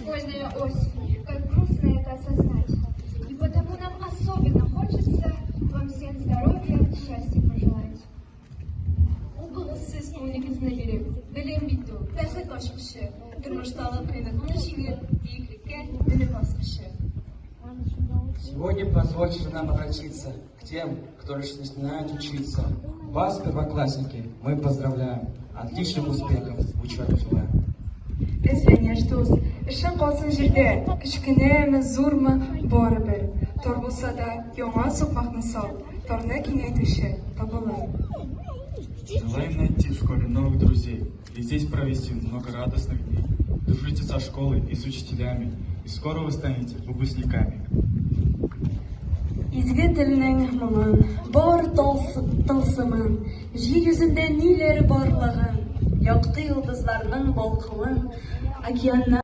Школьная осень, как грустно это осознать. И потому нам особенно хочется вам всем здоровья, счастья пожелать. Укыгыз сез күңелегезне биреп, белем бит ул, бәхет ачкычы, тормыштагы кыенлыкны җиңеп, биеклеккә менү баскычы. Сегодня позвольте же нам обратиться к тем, кто лишь начинает учиться. Вас, первоклассники, мы поздравляем. Отличных успехов в учебе желаем. Эзлән, яшь дус, эшең калсын җирдә, кечкенәме, зурмы, барыбер. Тар булса да, яңа сукмакны сал, тарны киңәйтүче табылыр. Желаем найти в школе новых друзей и здесь провести много радостных дней. Дружите со школой и с учителями, и скоро вы станете выпускниками. Изге телнең моңын, бар тылсымын, җир йөзендә ниләр барлыгын, якты йолдызларның балкуын, океаннар.